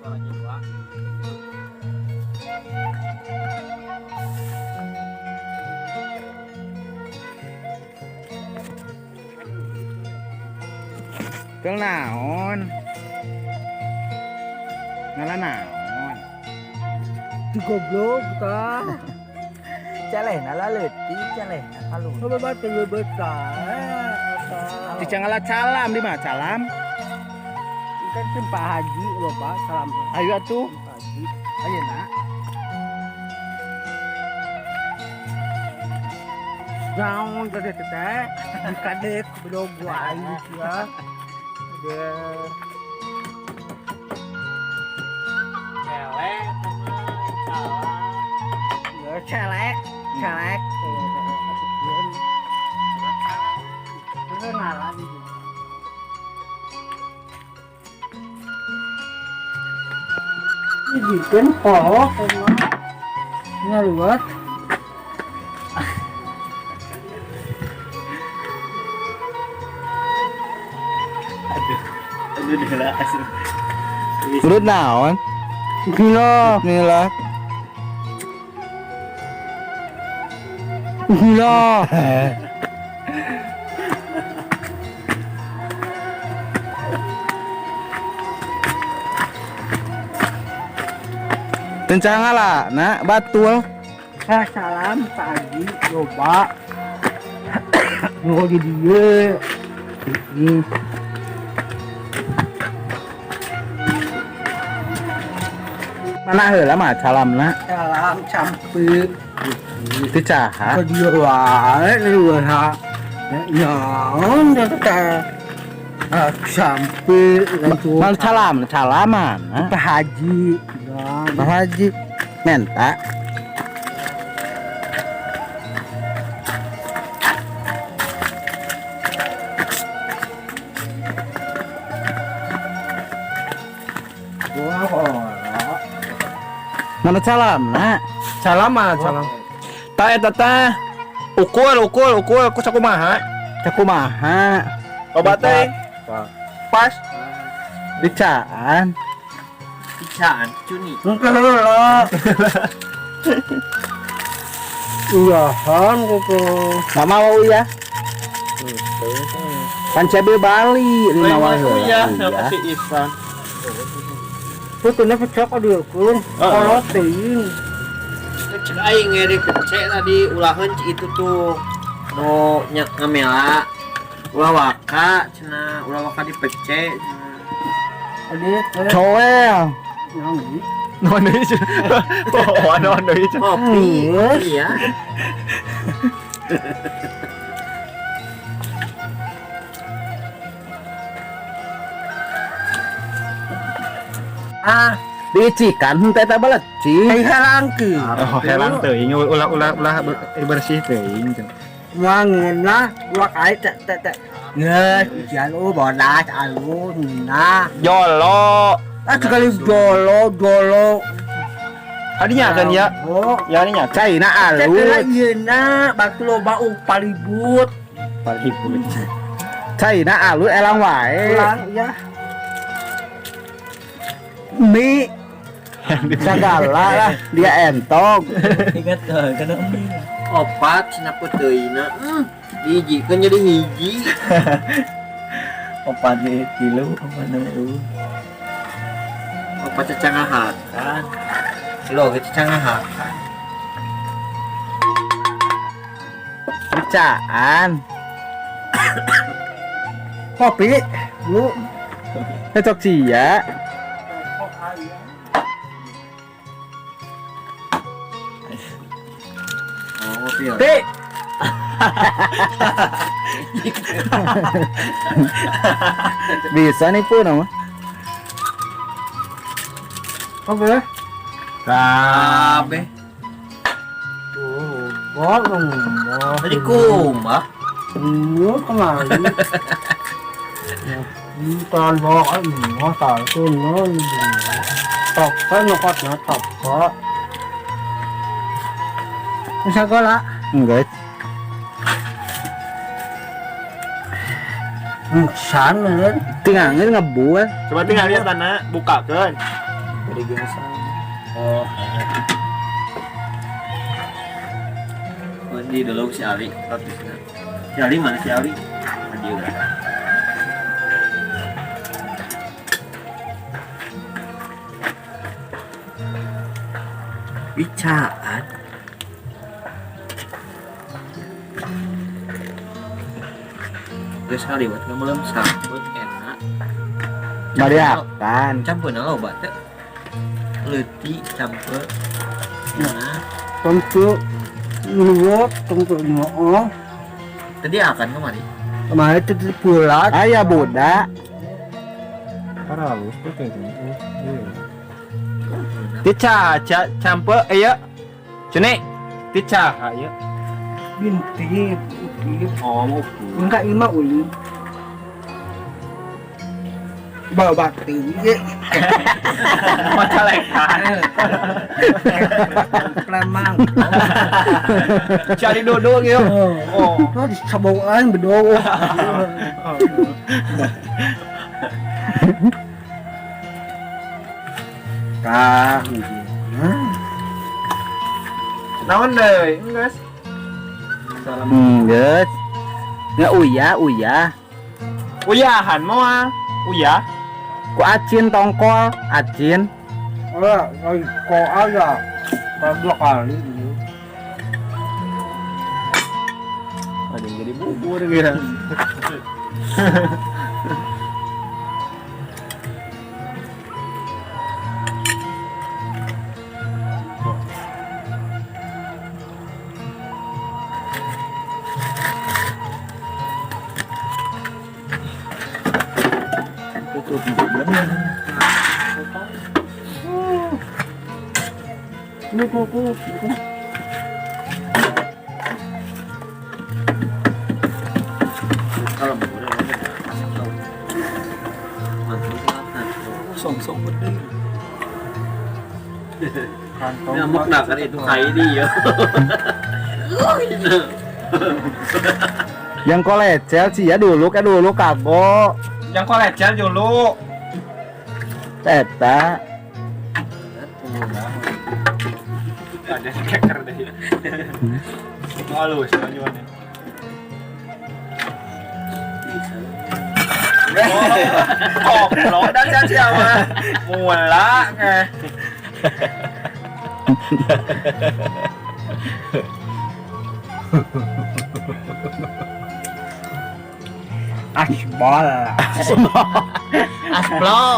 Suaranya dua. Kel naon? Ngala naon? Goblok tah. Celehna lah leutik, celehna halus. Coba batu betah. Cica ngala calam di mana calam? Kan tim Pak Haji loba salam. Ayo atuh. Pak Haji. Ayeuna. Naon teh teh? Dikadek bedog wae ya. Ada Celek, salah. ya celek, celek. Itu ngalah gitu. Ini bikin kolot emang. Ngeluat. Aduh, aduh dah asli. Urut naon? Gila, Bismillah. Gila. Tencang ngala, nak batul. Eh, salam Pak Haji, loba. Nunggu di dia. Ini. Mana heula mah calamna? Salam sampai Itu caha. ke dia wae lu ha. Naon teh teh. Ah, sampai lanjut. Mal calam, calaman. Pak Haji. Ya, Pak Haji menta. Wah, ora. Mana calamna? Salam mah salam. Tah eta teh. Ukur ukur ukur ku sakumaha? Sakumaha? Loba teh. Pas. Dicaan. Picaan, cuni. Engke heula. Iya, han gitu. Nggak mau ya. Pan cabe Bali lima wae. Ya, sama si Ivan. Putihnya pecah kok diukun. Kolot teuing. Cek aing ngeri kece tadi ulaheun itu tuh. No nya ngamela. Ulah waka cenah, ulah waka dipece cenah. Adi teh. Coel. Naon deui? Naon deui cenah? Oh, naon deui cenah? Kopi. Yes. Iya. Ah, Diicikan henteu eta baleci. ai herangkeun. Oh, herang teuing ulah ulah ulah bersih teuing cenah. Wangeuna dua kali teh teh teh. Geus, ujian oh bodas alus nah. Jolo. Ah sekali jolo jolo. Adinya kan ya? Oh, Ya adinya. Caina teh teh alus. ieuna batu loba palibut. Palibut. Caina alus elang wae. Ulang ya. Mie segala lah dia entog. Ingat kena mie. Opat cenah peuteuyna. Dihijikeun jadi hiji. Opat di kilo, opat nu. Opat cacangahakan. Lo ge cacangahakan. Dicaan. Kopi, Bu. Cocok sia. Oh, kopi ya. Ti. Bisa nih pun nama. Kopi. Kabeh. Oh, bolong. Tadi kumaha? Iya, kemarin. Bukan bawa ini, satu nol. Tok, kan nokotnya tok kok. Bisa lah. Enggak. San, kan? Tingangin ngebuat. Coba tinggal lihat tanah, bukakeun. Oh. Di dulu si Ali statusnya. Si Ali mana si Ali? Tadi udah. Bicaan. Terus kali buat kamu belum sambut enak. Bariakan. Campur loba teh. Leutik campur. Nah, Tentu luwak, tentu mau. Tadi akan kemari. Kemarin itu bulat. Aya budak. Halus tuh kayaknya. Tica, campe, iya. Cene, tica, iya. Bintik, ukir. Oh, enggak ima uli. Bawa bakti. Macalekan. Plemang. Cari dodol gitu. Oh. Oh, disabongan bedol. Tah, naon deui, geus. Geus. Nya uyah, uyah. Uyahan moal. Uyah. Ku acin tongkol, acin. Ora, kok aya. Dua kali ini. Ada yang jadi bubur gitu. Kalau song-song bener. Nyamuk nah kan itu kayak ini ya. Yang kolecel sih ya dulu kan dulu kagok. Yang kolecel dulu. Eta. Ada keker deh. Halus lanjutannya. Oh, koplo dan siapa? Mula eh. Asbol. Asbol.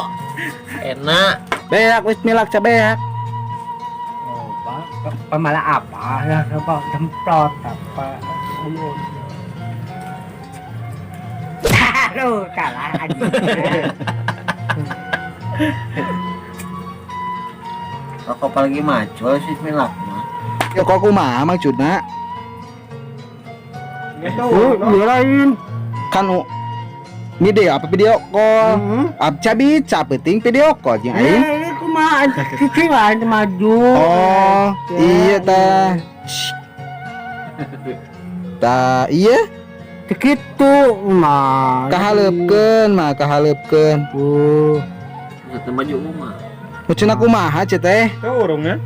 Enak. Beak wis milak cabeak. Oh, pemala apa ya apa templot apa. Aduh, kalah aja. Rokok apalagi macul sih milak mah. Ya kok kumaha maksudna? Oh, lain. Kan video apa video call? Abca bica penting video call jeung aing. Ini kumaha cicing lah maju. Oh, iya tah. Tah, iya. Begitu mah. Kahaleupkeun mah, kahaleupkeun. Oh. Teu maju mah. Maksudna kumaha ceu teh? Teu urungnya.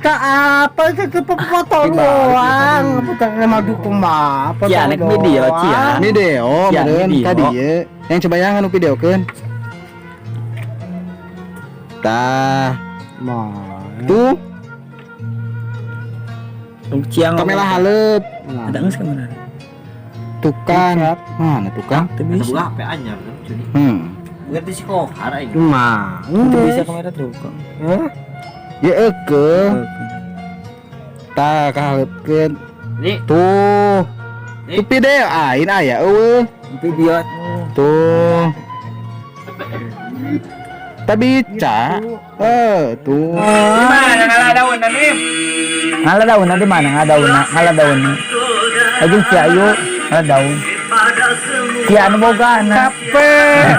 Tak apa itu foto doang, foto maju kumaha. Cia nek video cia. Video meureun ka dieu. Yang coba yang anu videokeun. Tah. Mah. Tuh. Ciang. Kamera haleup. Ada geus kamera. Tukang. Mana tukang? Teu bisa. Buka HP anyar kan cuni. Bukan di kohar aing. Mah. Teu bisa kamera tukang. Hah? Ya eueuh. Tah kahaleupkeun. Nih. Tuh. Tuh video aing aya eueuh. Video. Tuh. Tapi bica. Tuh. Di mana ngalah daun nih? Ngalah daun di mana? Ngalah daun, ngalah daun. Aja si Ayu ngalah daun. Si anu boga na. Capek.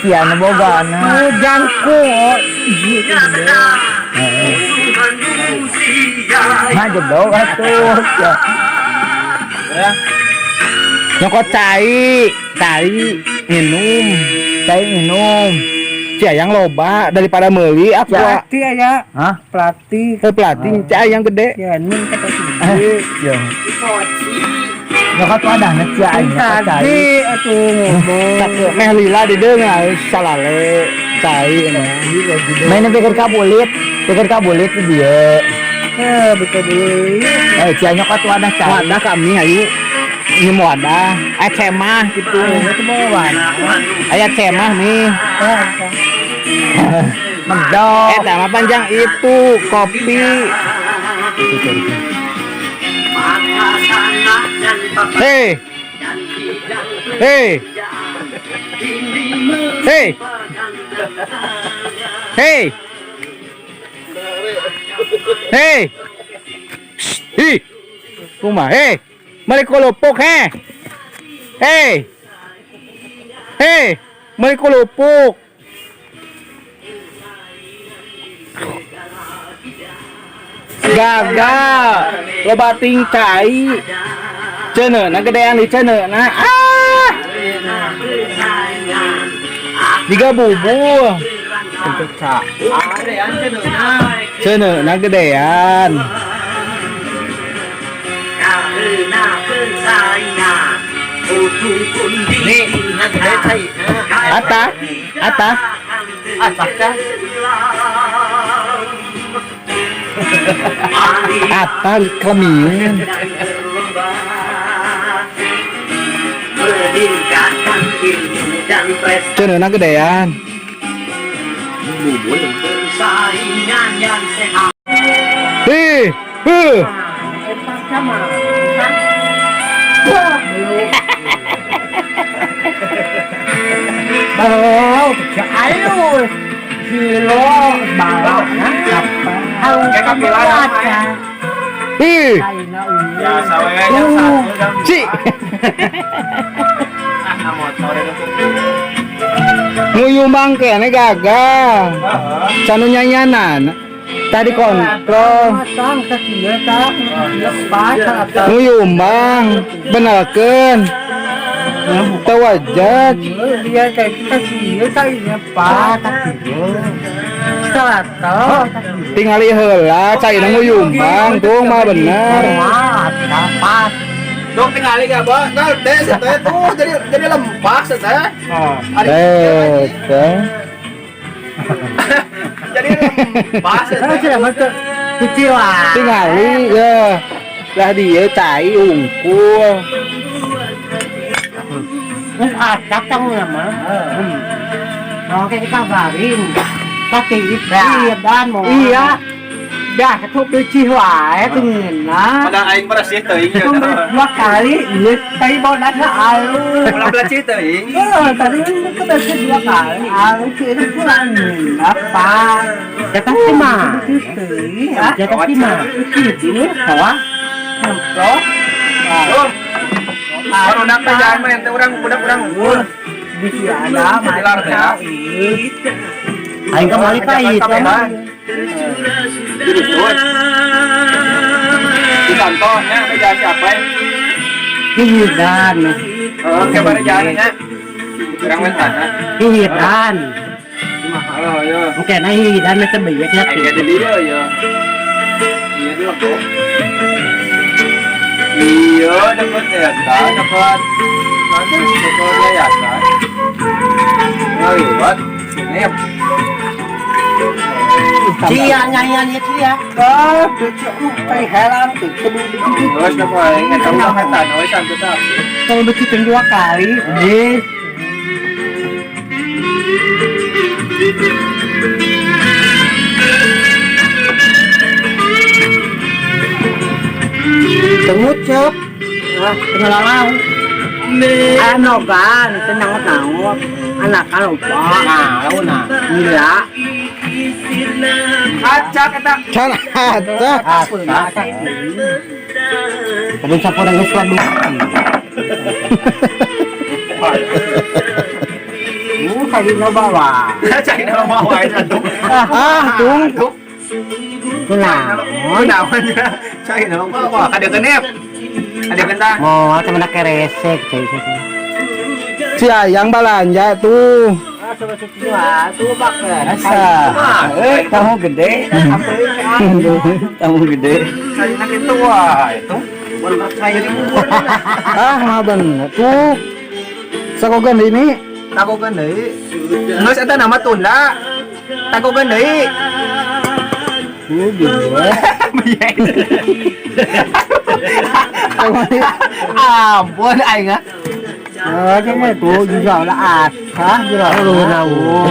Si anu boga na. Jangkuk. Mah jedog atuh. Ya. Nyokot cai, cai minum, Cai minum. Ci Ayang loba daripada meuli aku. Pelatih aya. Hah? Pelatih. Eh, pelatih Ci Ayang gede. Ya, ini kata tinggi. Yo. Nyokot wadahna Ci Ayang nyokot cai. Tadi atuh ngomong. Tak meh lila di deung salale cai mah. Mainnya pikir kabulit di dia. Eh, betul dulu. Eh, Ci Ayang nyokot wadah cai. Wadah kami ayo. Ini mau wadah, eh cemah gitu. Itu mau wadah. Aya cemah nih. Medok. Eh, mah panjang itu kopi. Hei. Hei. Hei. Hei. Hei. Shh, hi. Kumaha? Hei. Meuli kulupuk he. Hei. Hei, meuli kulupuk. Gagal. Loba ting cai. Ceneuh gedean di ceneuh. Ah. Jiga bubur. Ceneuh gedean. Nih, nah gede cai. Ata, ata. Acak kan? Ata kelemian. Ceneuh gedean. Hei, heh. Bau, alus. Kilo bau. Kayak Ih, Biasa we jam 1 jam Ci. Ah, motor itu. Nguyumbang kene gagal. Canu nyanyanan. Tadi kontrol. Nguyumbang, benalkeun. Teu wajat. Dia kayak kita sih, saya pak, Tingali heula caina nguyumbang tuh mah bener. Dong tingali gak, Bos? Nah, teh teh tuh jadi lempak teh. Eh, teh. Jadi lempak teh. Kecil lah. Tingali ya. Lah dia cai unggul. Acak kamu nama. Mau kayak dikabarin. Pasti iya dan mau. Iya. Dah ketup cuci wae tuh ngeunah. Padahal aing bersih teuing ya. Dua kali, iya, tadi bawa dana alus. Ulah belasih teuing. Oh, tadi itu bersih dua kali. Alus itu kurang apa? Jatah sih mah. Jatah sih mah. Itu bawa. Nempel. Baru nak jalan main teh urang budak urang unggul. Di ada Pilar teh. Aing kembali ka ieu mah. Di kantornya beda siapa? Hihidan. Oh, kabar jalannya. Kurang mentana. Hihidan. Halo, yo. Oke, nah hihidan mah teh beyak ya. Aing jadi dia ya. Iya dia kok. Iya, dapat eta, dapat. Nanti dapat yayasan. Ngaliwat. Nep. Cia nyanyian ieu cia. Ah, heran tuh. Terus napa aing eta ulah mentana we santu tah. Kalau begitu dua kali, deh. Tengucep, ah, pengalaman. Ano kan, tenang tahu. Anak kan lupa, nah, nah, gila. Acak eta. Can acak. Acak. Tadi siapa orang geus waduh. Kali loba wae. Cai na loba wae atuh. Ah, tung. Kunaon? Kunaon ya? Cai na loba wae. Kadekeun nep. Kadekeun tah. Moal teh mana keresek cai. Si Ayang balanja tuh. Asa. Tahu gede. Tahu gede. Sarina kitu wah itu. Ah, mah bener tuh. Sakogan deui ini. Takogan deui. Geus eta nama tunda. Takogan deui. Tuh gede. Ampun aing ah. Itu juga lah asah juga lu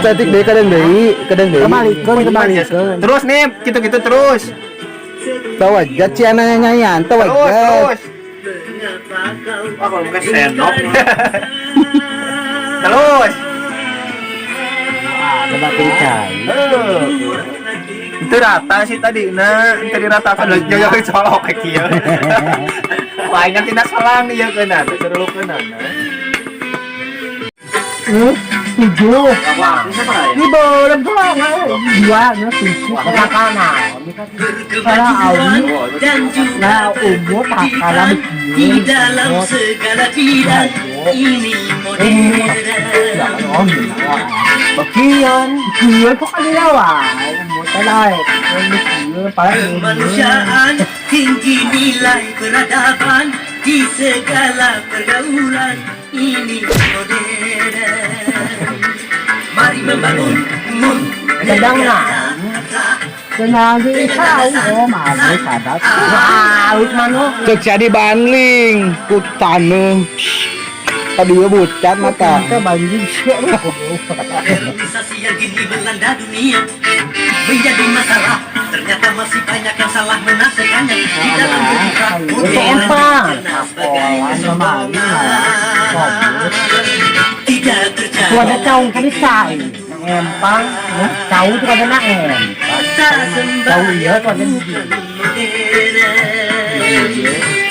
Cantik deui kadang deui, kadang deui. Kebalikeun, kebalikeun. Terus nih, gitu-gitu terus. Tawajat si anaknya nyanyian, Terus, tawajat. terus. Wah, kalau bukan sendok. Terus. Coba cai. Itu rata sih tadi, nah, itu diratakan lho, jauh-jauh colok kayak kieu. Wah, ingat tina selang nih ya kena, seru kena. Tujuh. Ini belum pulang. Dua, nah tujuh. Kakak Kalau awi, nah umur tak kalah Di dalam segala bidang ini modern. Bagian, bagian kok ada yawa. Umur tak Kemanusiaan tinggi nilai peradaban di segala pergaulan ini modern. Mari membangun mun Sedang lah. Senang di kau, oh malu sadat. Malu manu. Cek jadi banling, ku taneuh. Tadi we bucat mata. Kita banjir sih. Modernisasi yang kini melanda dunia menjadi masalah. Ternyata masih banyak yang salah menafsirkannya di dalam berbicara modern dikenal sebagai kesombongan. Tidak terjadi. Ada tahu kali cai. Empang, tahu tu ada nak empang. Tahu iya tu ada.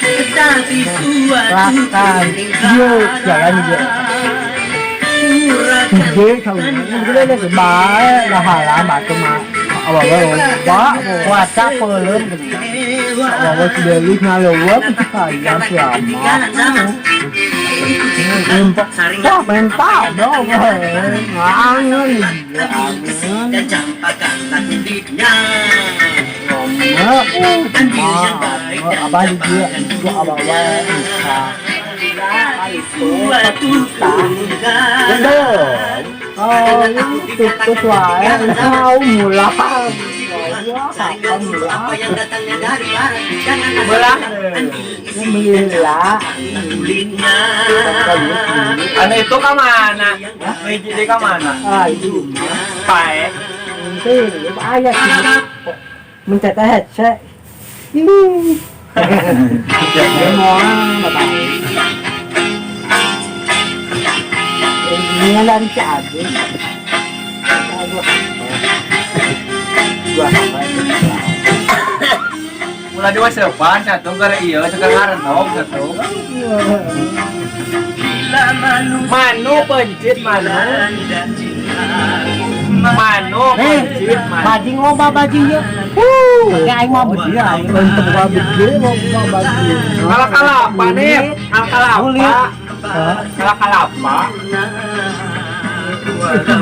Tetapi suatu Bahkan, yo jalan juga. Gede tahu, gede deh baik lah halah batu mah. Awal-awal pak, puasa pelem. Awal sudah ngalewat, sayang siapa. Wah, mental dong. Angin, angin. Dan campakkanlah kulitnya. Abah juga, itu abah bisa. Suatu Betul. Oh, itu wae kau mula. Apa yang datangnya dari barat, jangan Belah. Mula. kulitnya. Anu itu ka mana? Hiji deui ka mana? Ah, itu. Pae. Itu ayah sih. Mencet headset. Ini. Semua bapak. Ini dari cabai. Ulah dua sepan satu gara ieu segar ngarenog satu. Manu pencit manu. Manu pencit manu. Bajing loba bajing ya. Kayak aing mau beli ya. Untuk mau beli mau bajing. Kalah kalapa nih? Kalah kalapa. Kalah kalapa.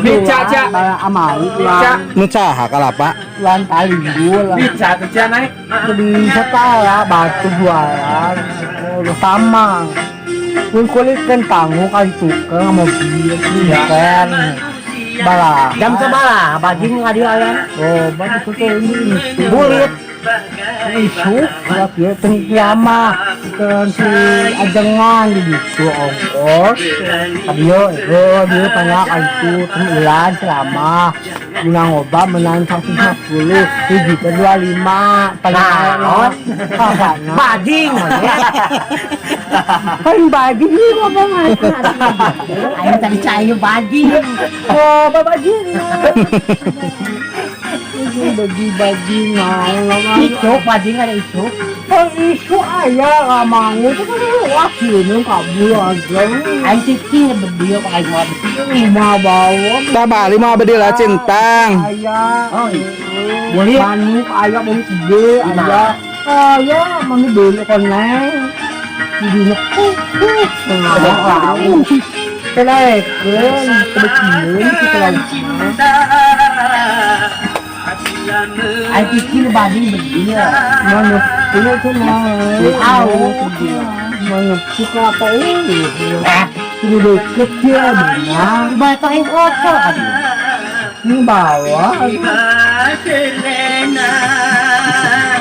Bica ca. Amal Bica. Nu saha kalapa? Lan tali gula. Bica tuh ca naik. Bisa lah batu jualan. Sama. Kun kulit kan tangguh kali tukang mobil kan. Bala. Jam sebelah bajing ngadi ayam. Oh, batu tuh ini. Bulit. Isu, ya tengkiama, si ajengan gitu ongkos. Adio, oh dia banyak itu tenggelan selama menang obat menang 150, 7 ke 25, panah bajing, kan bajing ini apa Ayo tadi cair bajing, oh bajing. Bagi bajing mau isu bajing ada isu. Oh isu ayah mau itu kan wah sini kabur aja. Aing cicing berdua aing mau mau bawa. Tabah lima bedil lah cintang. Ayah. Boleh. Manuk ayah mau gede ayah. Ayah mau beli koneng. Di Kelaikeun kebetulan kita lauk. Ai kikil bading bedia. Mana punya tuh mah. Au. Mana suka apa ini? Eh, Ini deket ya benar. bato aing oto aduh. Ini bawah.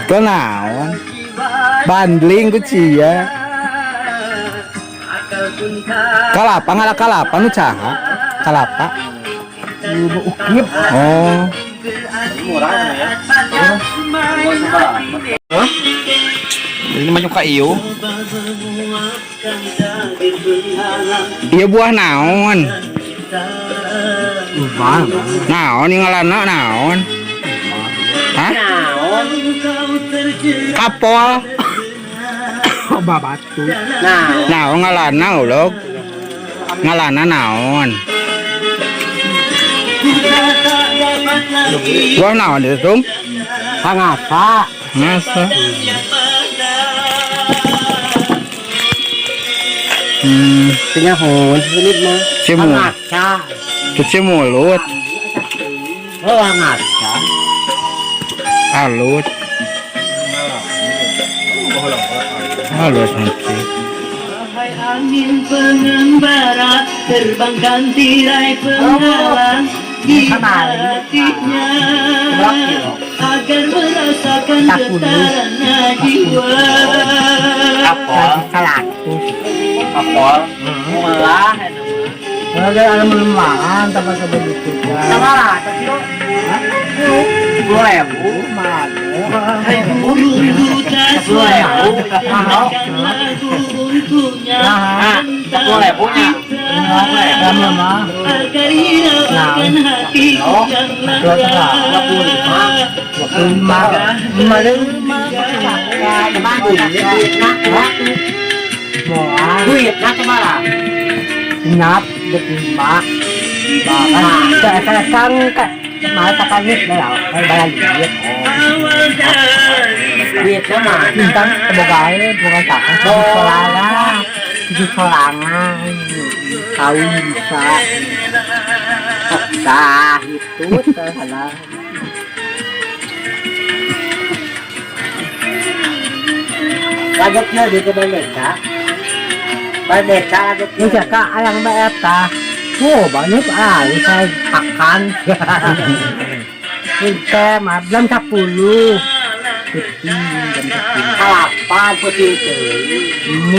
Kenaon? Bandling ku cia. Kalapa ngala kalapa nu caha? Kalapa. Ukip. Oh. Murah ya. Ini masuk ka ieu. Ieu buah naon? Naon yang ngalana naon? Hah? Naon? Kapol. Babatu. Nah, Naon ngalana ulog? Ngalana naon? Buah naon itu, Tung? pangasa. Masa? Punya hon sulit mah. Cuci mulut. Pangasa. Cuci mulut. Oh, pangasa. Halus. Halus nanti. Wahai angin pengembara, terbangkan tirai penghalang di hatinya agar merasakan getarannya jiwa. Kapol. Seratus. Kapol. Melah. Ada ada melemahan tambah sebegitu. Sabaraha kilo? 10.000. Wahai burung duta suara, nyanyikan lagu untuknya Nah, 10.000 nya. agar hiraukan hatiku yang lara. Lima. Lima lima. Duit na sabaraha? Nap lima. Bahkan saya kang malah takanit na lang. Ay bayar duit. Awal dari Duit na mah. Bintang kebogae bukan tak. Solangan. Tujuh solangan. Tahu bisa. Tah itu teh salah. Lagaknya di ke desa. Desa lagaknya. Ini kakak ayang mbak eta. Oh banyak ah, saya makan. Kita mah jam 10. Putih jam 10. Kalapan putih itu.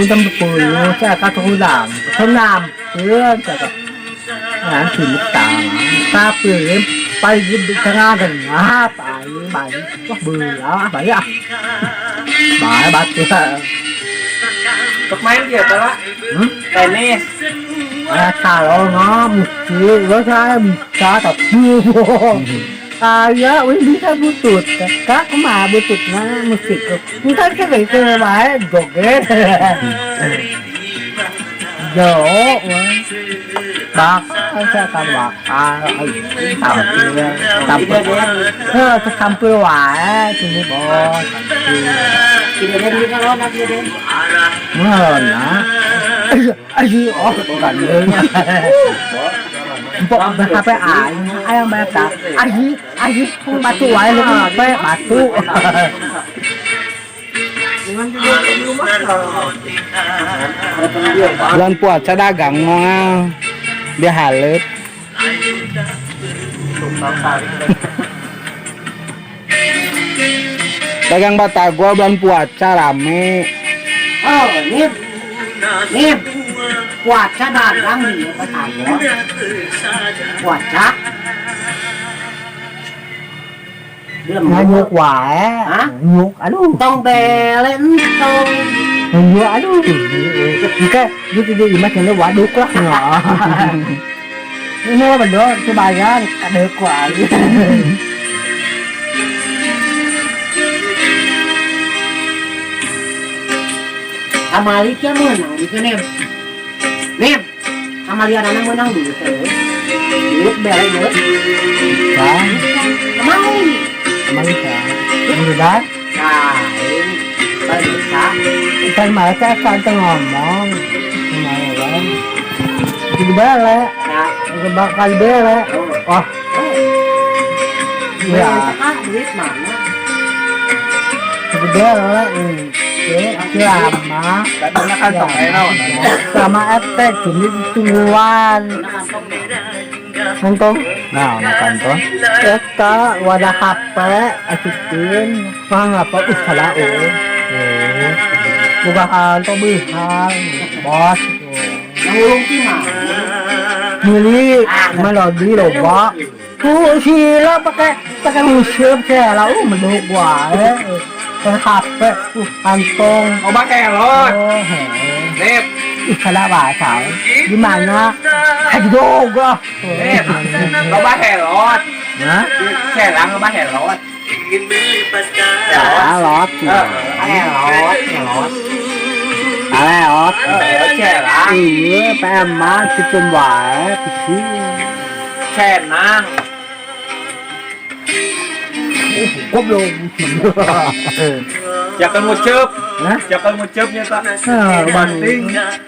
Jam 10 saya akan tulang. Senam, saya nanti mutang. Tapi pagi tengah tengah pagi pagi wah belah banyak. Baik batu. Untuk main dia lah. Tenis. Kalau nggak mesti, gue saya bisa tapi saya wih bisa butut. Kak kemana bututnya mesti ke. Ntar kita itu baik joget. Jauh, bakal saya akan bakal tampil, tampil, tampil wae, sini bos, tampil. Tidak ada duit kalau nak tidak. Mana? Ayo, oh, bukan. Empok HP aing, ayang bayar tak. Ayo, ayo, batu wae lu HP batu. Bulan puasa dagang moal. Dia halep. Dagang batagor bulan puasa rame. Oh, nip. Nip. Puasa dagang di batagor. Puasa. Nganyuk wae. Hah? Nyuk, aduh. Tong bele entong. Nyuk, aduh. Jika gitu dia imah kena waduk lah. Ini apa dong? Kebayang kadek wae. Amali kia menang gitu Nip. Nip. Amali anak menang dulu teh. Duit bele duit. Kan, Kemari. emang bisa. Mudah. Nah, ini bisa. Kan mereka kan ngomong. Kemarin. Di bele. Bakal bele. Wah. Ya, Duit mana? di bele. Lama. Kadang kantong aya naon? Sama efek jadi tungguan. Kantong. Nah, kantong. Eta wadah HP asupkeun mah ngapa salah oh. Buka kantong beuhang bos. Nangulung ti mah. Milih melodi loba. Tuh sila pakai pakai musik sila meduk wae. Pakai HP kantong. Loba kelot. Oh, heh. Nip, Ih, salah bahasa. Gimana? Aduh, gua. nip. Loba helot. Hah? Celang loba helot. Helot. Elot, elot. Helot. Celang. Iya, PMA situ wae kecil. Cenang. Goblok. Jangan ngucep. Hah? Jangan ngucep nya tak. Nah, Banting.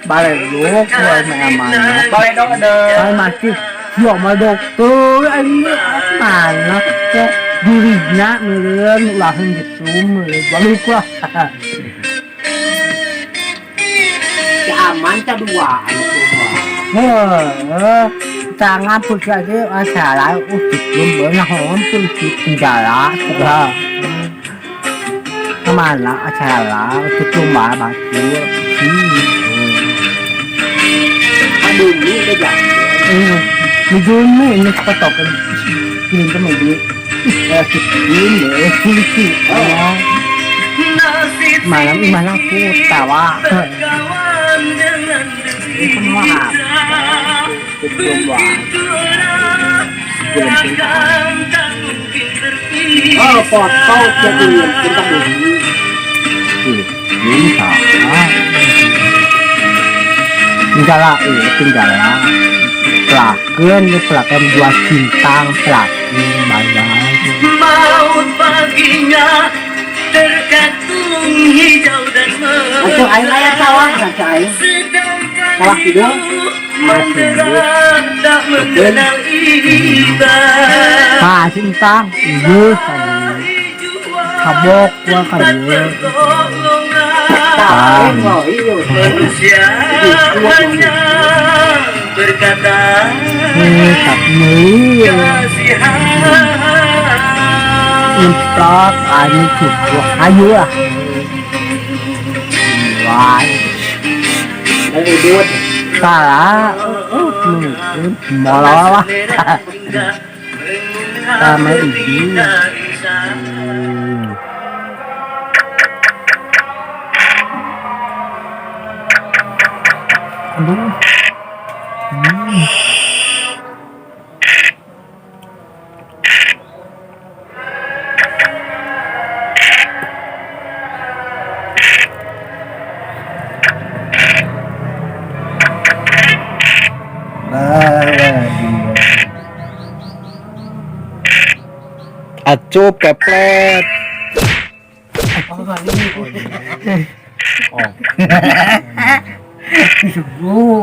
Balik dulu, gua mana? Balik dong ada. Saya masih yo mah dokter ini mana ke dirinya meureun ulah gitu meureun balik lah. Si aman ta dua anu mah. Heuh, tangan putih aja salah gitu benar putih penjara sudah. Kemana salah itu mah batu. Aduh, ini udah jadi. Ini ini petokan ini kan ini ini malam mana aku tawa itu mah Oh, foto jadi kita beli. Ini salah tinggal ini tinggal pelaken pelaken dua cintang pelaken banyak Maut paginya terkatung hijau dan Untuk air ayah sawah, nanti air. Sawah tidur. Menderang tak mengenal iba. Ah, cintang iya kabok gua kali. Ah, iya. Manusia hanya berkata tapi kasihan. Improt anu cukup ayo lah. Wah, Udut. salah. Molol lah. Sama ibu. Aduh. Acup keplet. Oh.